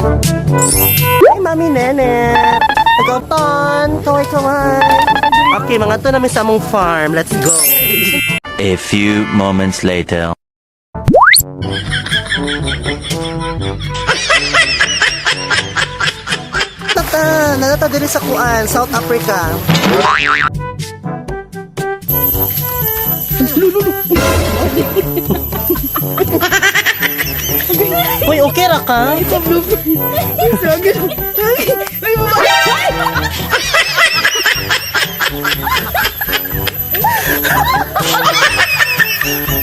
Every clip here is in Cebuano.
Hi, Mami Nenet! Nag-oton! Kaway, kaway! Okay, mga to namin sa among farm. Let's go! A few moments later. Tata! Nanata diri sa kuan, South Africa. Uy, okay ra ka?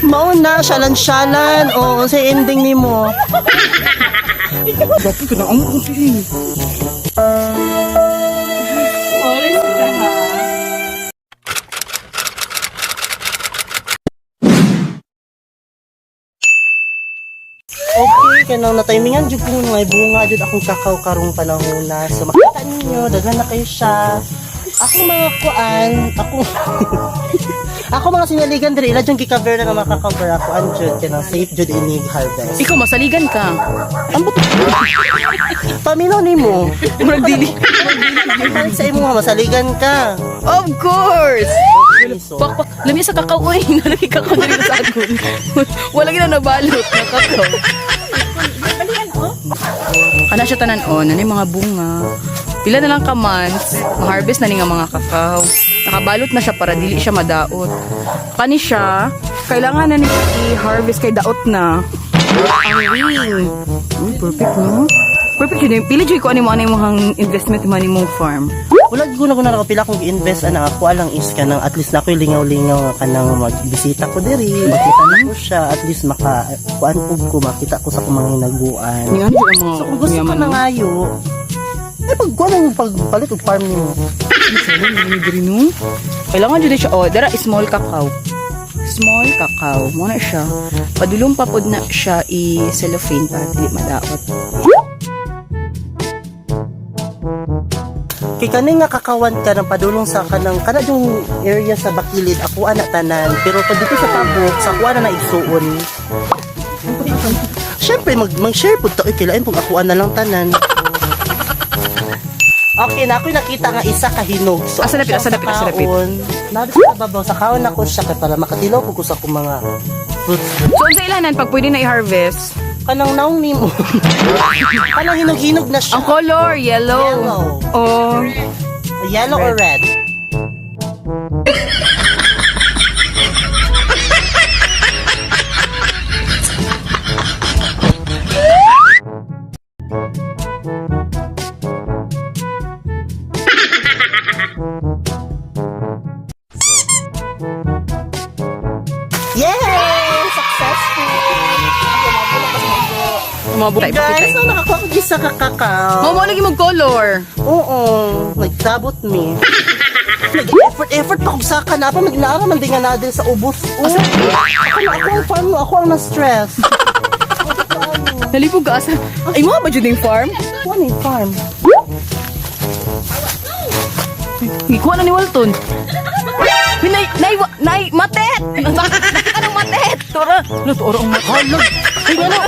Mao na, shalan-shalan. Oo, sa ending nimo. Dapat ko na ang kung. Okay, kanang natimingan jud ko nga bunga jud akong kakao karong panahon na. So makita ninyo, daghan na kayo siya. Ako mga kuan, ako ako mga sinaligan diri ila jud gikover na nga makakover ako an jud kanang safe jud inig harvest. Ikaw, masaligan ka. Ambot. Paminaw nimo. Murag dili. Balik sa imo nga masaligan ka. Of course! Okay, so, Pak, pak. Lami sa kakao, uy. Nalagi kakao dito sa akon. Wala gina nabalot na kakao. Kana siya tanan on, ano yung mga bunga. Pila na lang ka months, ma-harvest na ni nga mga kakao. Nakabalot na siya para dili siya madaot. Kani siya, kailangan na ni i-harvest kay daot na. Ang wing. Uy, perfect no? Perfect yun. Pili jud ko ano mo ano imong investment money mong farm. Wala gyud ko na pila kong gi-invest ana ako alang is kanang at least na ako'y lingaw-lingaw nga kanang magbisita ko diri, makita na ko siya, at least maka kuan pug ko makita ko sa akong mga hinaguan. Ni ano jud ang mga So kung gusto ko yaman, na no? ngayo, ay pag kuan ang pagpalit og farm nimo. Diri no? Kailangan jud siya. Oh, dara small cacao. Small cacao. Mo na siya. Padulong pa pod na siya i-cellophane para dili madaot. Kay kani nga kakawan ka ng padulong sa kanang kana yung area sa Bakilid ako ana tanan pero pag dito sa Tabuk sa kuan na naigsuon. Syempre mag mag-share pud ta oy kilain pug ako ana lang tanan. Okay na ako'y nakita nga isa ka hinog. So, Asa ako dapit, siyang asa dapit, asa dapit? sakaon. Nari sa babaw, sa kaon ako siya kay para makatilaw ko sa akong mga fruits. So unsa ilanan pag pwede na i-harvest? Kanang naong nimo. Kanang hinog-hinog na siya. Ang color yellow. Yellow. Oh, Yellow or red? Yay! Successful! umabot tayo Guys, so nakakuha ko isa ka kakao. Mo mo lagi mag color. Oo, nagtabot mi. Nag-effort, effort pa kung saka na pa, magnaara man din nga na din sa ubos. Oh, ako na ako ang farm mo, ako ang na-stress. Nalipog ka asa. Ay mo ba jud yung farm? Ako ano yung farm? Gikuha na ni Walton. Uy, Nay, nay, nay, matet! Nakita ng matet! Tora! Ano, tora ang matet. Hala! Uy, ano?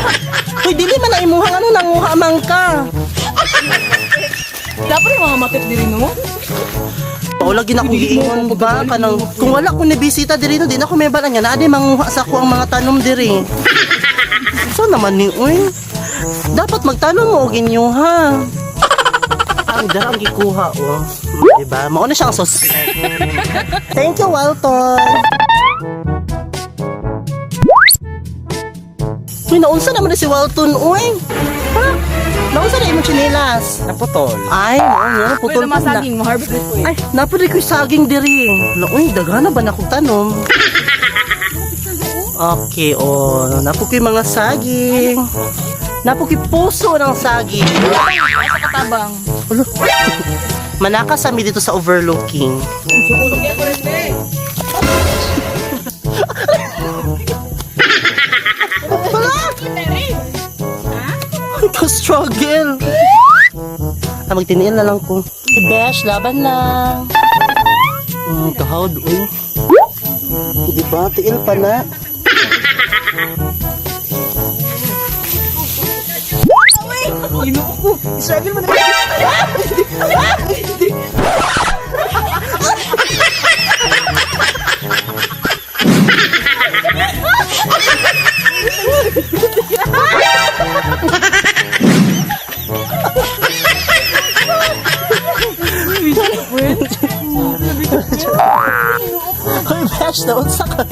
Uy, dili man na imuha, ano, nanguha man ka. Dapat yung mga matet diri no? Wala gina akong giingon ba kanang kung wala ko ni bisita diri no di na ko may balan nga naa di manguha sa ako ang mga tanom diri. So naman ni uy. Dapat magtanom mo og inyo ha. Ang dara ang gikuha oh. Diba? Mao na siya ang suspect. Thank you, Walton. Uy, naunsa naman na si Walton, uy. Ha? Naunsa na imong tsinelas? Naputol. Ay, oo, nga, putol Putol po na. saging, ma-harvest ko eh. Ay, napanood ko yung saging diri. Uy, daghana ba na akong tanom? Okay, oh, napo ko yung mga saging. Napo ko yung puso ng saging. Sa katabang. Ulo. Manaka sa mi dito sa overlooking. Wala! Ka-struggle. Ah, magtiniil na lang ko. Besh, laban lang. Kahawd, uy. Di ba? Tiil pa na. Ginoo ko. Struggle man na. Hoy, Besh, naunsa ka.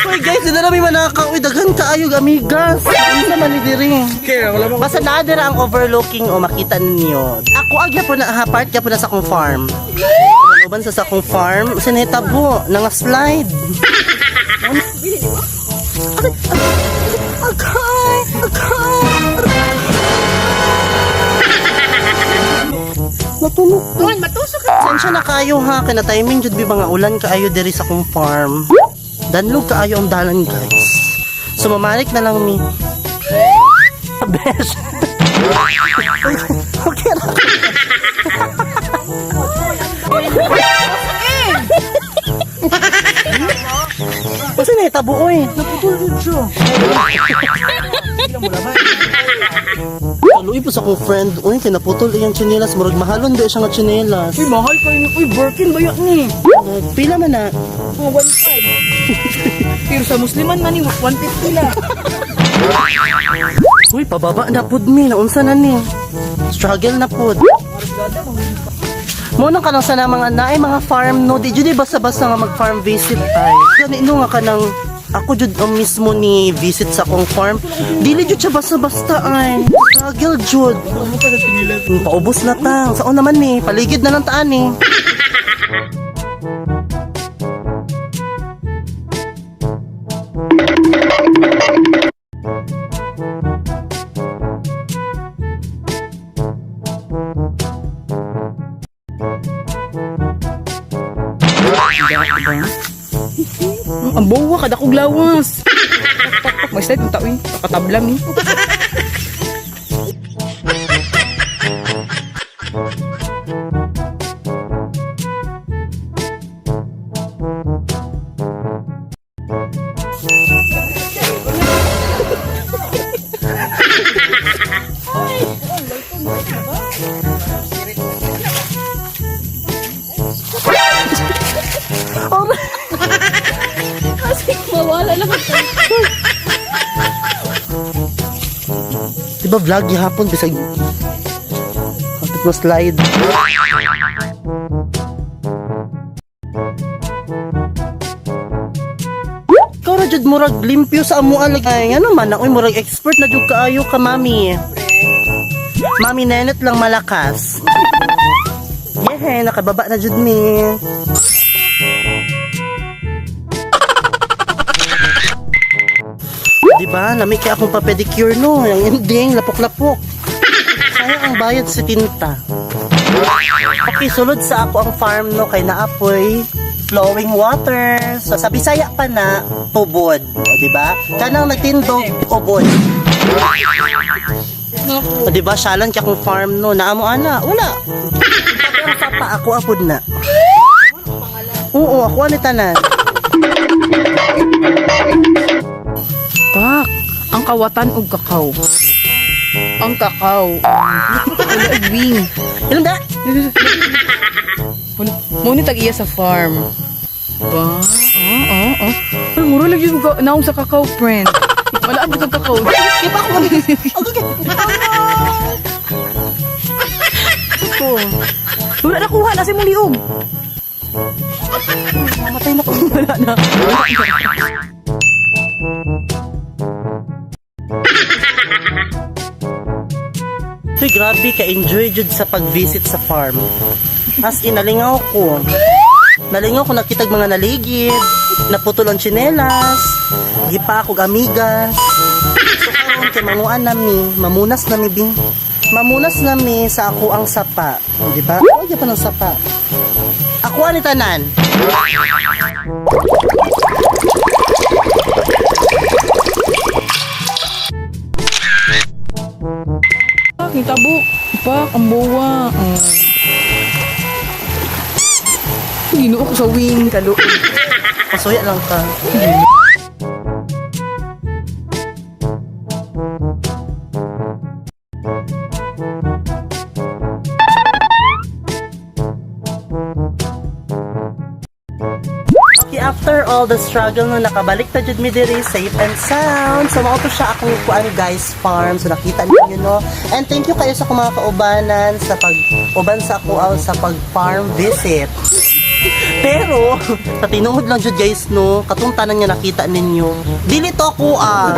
Hoy, guys, di na namin manakaw. Uy, daghan kaayo, amigas. Ano naman ni diri? Basta naa dira ang overlooking o makita ninyo. Ako agya po na ha, part po na sa akong farm. Uban sa akong farm, sinetabo, nanga slide. Agay! Agay! Natulog ko. Matusok ka. Saan siya na kayo ha? Kaya na timing jud bi mga ulan kaayo diri sa akong farm. Danlog kaayo ang dalan, guys. So mamalik na lang mi. Besh. Okay ra. Kasi naitabo oy. Naputol jud siya. Kaluoy po sa akong friend. Uy, kinaputol iyang tsinelas. Murag mahalon di siya nga tsinelas. Uy, mahal kayo. Uy, Birkin ba yun ni? Pila man na. Oh, 1.5. Pero sa Musliman man ni 150 lang. Uy, pababa na pud mi. Naunsa na ni. Struggle na pud. Mo nang kanang sana mga naay mga farm no di jud basta-basta nga mag farm visit ay. Gani no nga kanang ako jud ang mismo ni visit sa akong farm. Dili jud siya basta-basta ay. Struggle jud. Paubos na ta. Sao naman ni? Paligid na lang taan ni. Ang bawa kada kog lawas. Mag-slide ang tao eh. Katablam eh. Mawala lang. Di ba vlog gihapon bisag hapit mo slide. Ikaw ra jud murag limpyo sa amoa lagi. Ay, ano man na oy murag expert na jud kaayo ka, mami. Mami Nenet lang malakas. Yehe, nakababa na jud mi. Di ba? Lami kay akong pa-pedicure no. Ang ending, lapok-lapok. Sayang ang bayad sa tinta. Okay, sulod sa ako ang farm no kay naapoy flowing water. So sa Bisaya pa na tubod, o di ba? Kanang nagtindog ubod. O di ba? Syalan kay akong farm no. Naamo ana, wala. Pero sa pa ako apod na. Oo, ako ani tanan. Pak, ang kawatan og kakao. Ang kakao. Wala og wing. Ilan ba? Mo ni tag iya sa farm. Ba? Oo, oo. Ay, mura lagi ko naong sa kakao, friend. Wala ang kang kakao. Di ba ako? Okay. Ko. Wala na kuha na sa imong liog. Mamatay na ko. Wala na. Uy, grabe ka-enjoy jud sa pag-visit sa farm. As in, nalingaw ko. Nalingaw ko nakitag mga naligid, naputol ang tsinelas, gipa akong amigas. So karon kay manguan nami, mamunas nami bing. Mamunas nami sa ako ang sapa, di ba? O, pa ng sapa. Ako ani tanan. Pak, nitabo. Pak, ang bowa. Ginoo ko sa wing, kaluoy. Pasuya lang ka. Okay, after all the struggle no, nakabalik na jud mi diri safe and sound. So mao to siya akong kuan, guys, farm. So nakita ninyo, no. And thank you kayo sa akong mga kaubanan sa pag uban sa ako sa pag farm visit. Pero sa tinuod lang jud, guys, no, katong tanan nga nakita ninyo, dili to ako ah.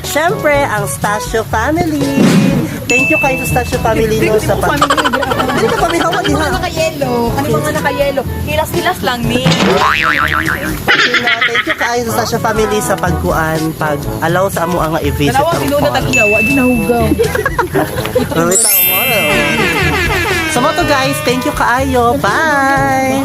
Syempre, ang Stasio family. Thank you kayo sa Stasio family no sa pag. Dili ka pamihawa diha. Naka-yellow. Ano mga naka-yellow? Hilas-hilas lang ni. Na, thank you kaayo sa Sasha family sa pagkuan, pag allow sa amo nga i-visit Dalawa ang sinuna farm. tag-iyawa, ginahugaw. Wait, tomorrow. So mo to, guys, thank you kaayo. Bye.